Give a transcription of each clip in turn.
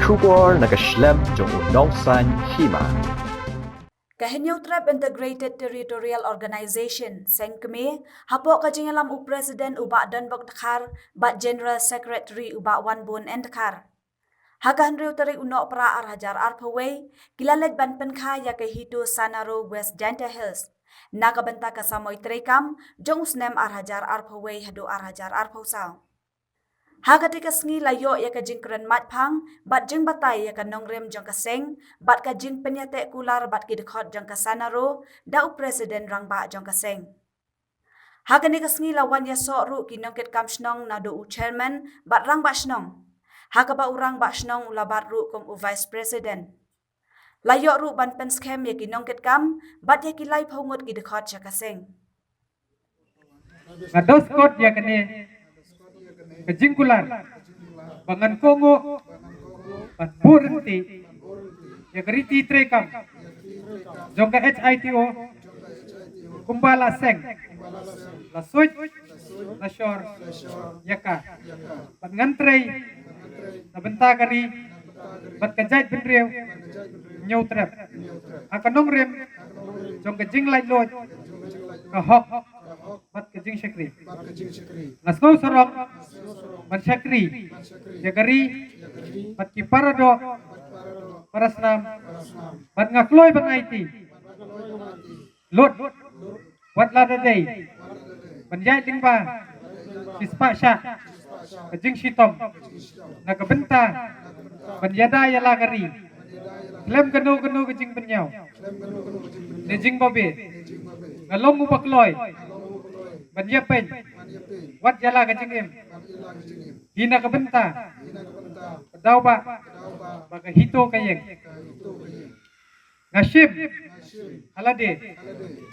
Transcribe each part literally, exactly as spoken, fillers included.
Khubor na ka shlem jong u nongsan hima. Ka Hynñiewtrep Integrated Territorial Organization, Seng Kmie, hapoh ka jingïalam u President u Bah Donbok Dkhar bad General Secretary u Bah Wanbun N Dkhar, ha ka hynriew tarik u Nohprah ar hajar arphew wei, ki la leit ban pynkha ïa ka HITO Sanaro West Jaintia Hills na ka bynta ka samoi treikam jong u snem ar hajar arphew wei haduh ar hajar arphew saw. Ha katei ka sngi la ïoh ïa ka jingkren matphang bad jingbatai ïa ka nongrim jong ka seng bad ka jingpynïateh kular bad ki dkhot jong ka Sanaro da u President Rangbah jong ka seng. Ha kane ka sngi la wan ïasoh ruh ki nongkitkam shnong naduh u Chairman bad Rangbah Shnong, ha kaba u Rangbah Shnong u la bat ruh kum u Vice President. La ïoh ruh ban pynskhem ïa ki nongkitkam bad ïa ki laiphew ngut ki dkhot sha ka seng. Nga doskot ïa kane ka jingkular ba ngan kohnguh ban buh ryntih ïa ka riti treikam jong ka HITO kumba la seng, la suit, la shor ïa ka. Bad ngan trei na bynta ka ri bad ka jaitbynriew Hynñiewtrep ha ka nongrim jong ka jinglaitluid, ka hok bad ka jingshakri. Nga sngewsarong ban shakri ïa ka ri bad ki paradoh parasnam, bad nga kloi ban aiti lut wat lada dei ban ïaid lyngba shispah shah ka jingshitom na ka bynta ban ïada ïa la ka ri khlem kano kano ka jingpynïaw ne jingbabe. Nga long uba kloi ban ïapeiñ wat ïa la ka jingim hi na ka bynta ka daw ba ba ka HITO ka ïeng. Nga shim ha lade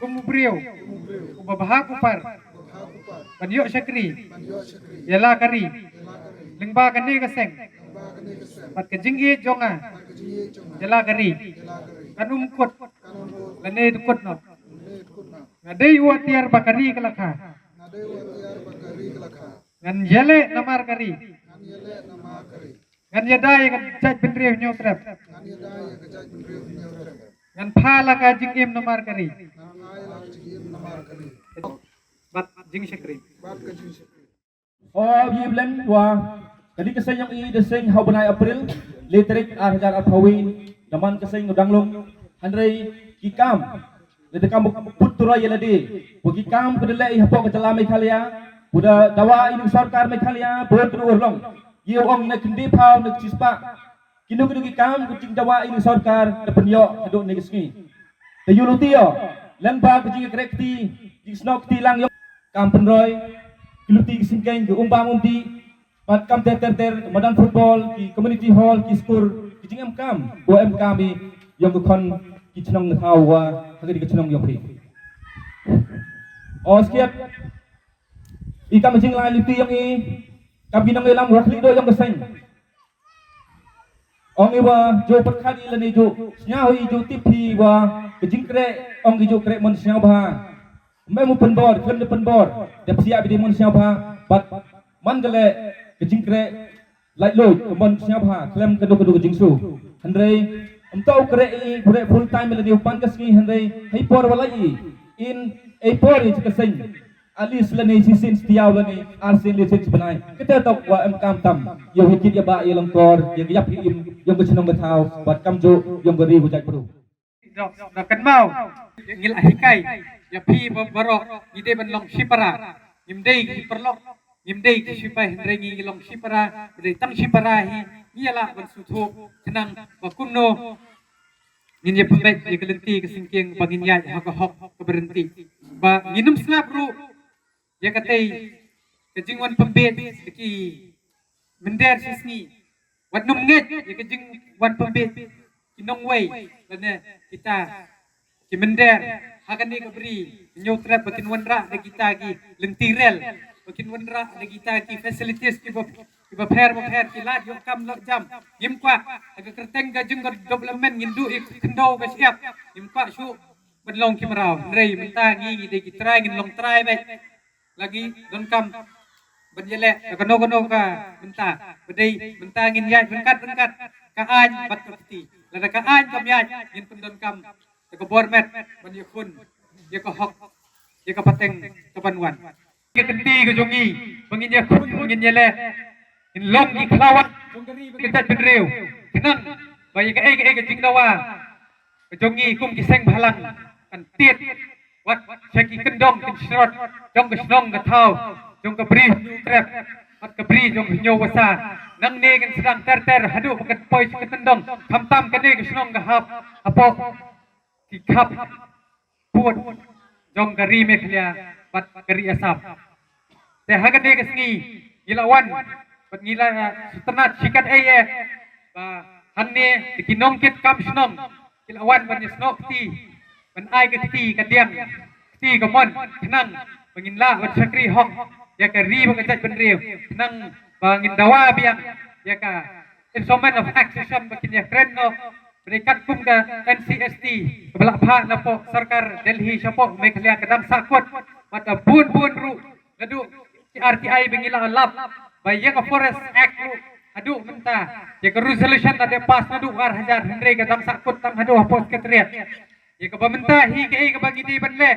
kum u briew uba bha kupar ban ïoh shakri ïa la ka ri lyngba kane ka seng bad ka jingïeit jong nga ïa la ka ri kan ym kut lane da kut noh. Nga dei u atiar ba ka ri ka la kha. Ngan ïaleh namar ka ri. Ngan ïada ïa ka jaitbynriew Hynñiewtrep. Ngan pha la ka jingim namar ka ri bad jingshakri. O Blei Blem, wa kane ka seng jong i da seng ha u bnai April le tarik ar hajar arphew wei, da man ka seng u dang long. Hynrei ki kam lada kam put turoi ïa lade, wa ki kam ka da leh i hapoh ka jylla Meghalaya, wa da dawa i na ka sorkar Meghalaya bun ka da urlong. Ïa u ong na kyndephaw na ka shispah kino kino ki kam ka jingdawa i na ka sorkar da pynïoh haduh kane ka sngi. Te ïa luti ïa lyngba ka jingïakhreh kti, jingsnoh kti lang ïa kam pynroi ki luti ki syngkien, ki umbam umdih, bad kam ter ter ter, madan football, ki community hall, ki skur, ki jingemkam, ko emkam i ïa ka khon ki chnong na thaw wa ha ka dei ka chnong ïong phi. O skhiat i kam jinglai luti ïong i kam ki nongïalam wa khlieh doh ïong ka seng. Ong i wa ju pyrkhat i lane ju sñiaw i ju tip hi wa ka jingkreh ong i ju kreh mon sñiaw bha. Mem u pynbor, khlem da pynbor, da psiah bidi mon sñiaw bha, bad man ka leh ka jingkreh laitluid ka mon sñiaw bha khlem ka duk ka duk ka jingsu. Hynrei ym tau kreh i kreh full time lane u pan ka sngi hynrei hei por wa lai i in ei por i ka seng. At least lane shisien sitiaw lane arsien lane shisien bnai. Kata tok wa em kam tam. Ïa u kit ïa ba ïa longkor ïa ka ïap ïa im ïa ka chnong ka thaw bad kam ju ïa ka ri u jaitbru. Da kynmaw ngi la hikai ïa phi ba baroh ngi dei ban long shipara. Ngim dei ki paralok, ngim dei ki shipai hynrei ngi long shipara. Ba dei tang shipara hi ngi ïa lah ban sngewthuh khnang ba kumno ngin ïa pynbeit ïa ka lynti ka syngkien ba ngin ïaid ha ka hok ka baryntih. Ba ngin ym sngap ruh ïa katei ka jingwan pynbeit da ki mynder shisngi. Wat nym ngeit ïa ka jingwan pynbeit ki nongwei lane kita ki mynder ha kane ka bri. Ñiew trep ba kin wanrah da kita ki lynti rel, ba kin wanrah da kita ki facilities kiba kiba pher ba pher, ki lad ïoh kam ïoh jam. Ngim kwah ha ka kyrteng ka jing ka development ngin duh ïa ka khyndew ka shyiap. Ngim kwah shuh ban long ki mraw. Hynrei mynta ngi ngi dei ki trai, ngin long trai beit. Lagi donkam ban ïaleh da kano kano ka mynta. Ba dei mynta ngin ïaid ryngkat ryngkat. ka aiñ bad ka kti. Lada ka aiñ kam ïaid, ngin pyndonkam da ka bor met ban ïakhun ïa ka hok, ïa ka pateng kaban wan. Ka kynti ka jong ngi ba ngin ïakhun, ba ngin ïaleh, ngin long ki khlawan jong ka ri bad ka jaitbynriew, khnang ba ïa kaei kaei ka jingdawa ka jong ngi kum ki seng bhalang kan tied wat sha ki kyndong kynshrot jong ka shnong ka thaw, jong ka Bri Hynñiewtrep bad ka Bri jong Hynñiewbasa. Nangne kan sdang ter ter haduh ba kan poi sha ka kyndong, khamtam kane ka shnong ka hap hapoh ki khap pud jong ka ri Meghalaya bad ka ri Assam. Te ha kane ka sngi ngi la wan bad ngi la sngewtynnat shikatdei ïa ba hangne da ki nongkit kam shnong ki la wan ban ïasnoh kti, ban ai ka kti kadiang, kti kamon, khnang ba ngin lah ban shakri hok ïa ka ri bad ka jaitbynriew, khnang ba ngin dawa biang ïa ka Instrument of Accession ba kin ïakren noh, bad katkum ka N C S T kaba la phah napoh sorkar Delhi shapoh Meghalaya ka dang sahkut, bad bun bun ruh naduh ki R T I ba ngi la lap, ba ïa ka Forest Act ruh haduh mynta, ïa ka resolution la dep pass naduh ar hajar, hynrei ka dang sahkut tang haduh hapoh Secretariat. Ïa kaba mynta hi kaei kaba ngi dei ban leh?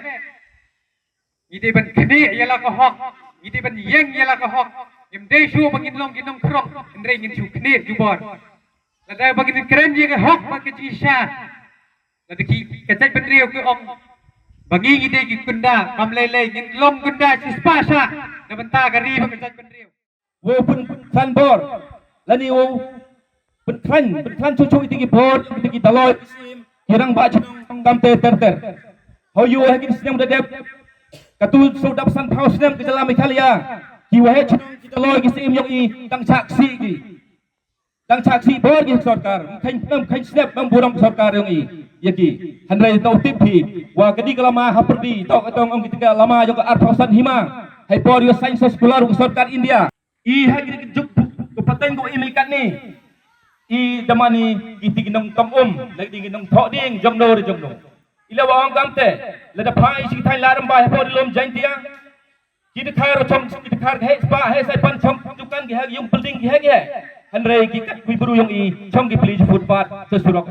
Ngi dei ban khnieh ïa la ka hok, ngi dei ban ïeng ïa la ka hok. Ngim dei shuh ba ngin long ki nongkhrong, hynrei ngin shu khnieh jubor. Lada ba ngin kren ïa ka hok bad ka jingshisha, lada ki, ka jaitbynriew ki ong ba ngi ngi dei ki gunda, kam lei lei, ngin long gunda shispah shah na bynta ka ri bad ka jaitbynriew. Wow pynkhlaiñ bor lane wow pynkhlaiñ, pynkhlaiñ shuh shuh ïa ki bor, ïa ki daloi, ki rangbah shnong, kam ter ter ter. Hooid, ha ki snem da dep, katto sawdap san phew snem ka jylla Meghalaya, ki waheh shnong, ki daloi, ki syiem jong i dang shah ksih ki, dang shah ksih bor ki sorkar, ym kheiñ, ym kheiñ snep, ym burom sorkar jong i ïa ki. Hynrei to tip phi wa ka dei ka lama ha pyrdi, to ka tong ong ki, ka lama jong ka arphew san hima, hei por ïa census kular ka sorkar India. I ha ki juk ka pateng ko i mei katni. I da mane ki ti ki nongtong um, lei ki nongthoh dieng jong no re jong no. I la wa ong kamte, lada phai shi thaiñ la rymbai hapoh ri lum Jaintia. Ki dkhar chong, ki dkhar he spa, he sai pan chong, dukan ki he, yung building ki he ki he. Hynrei ki kat ki bru jong i chong ki pli footpath, sa surok.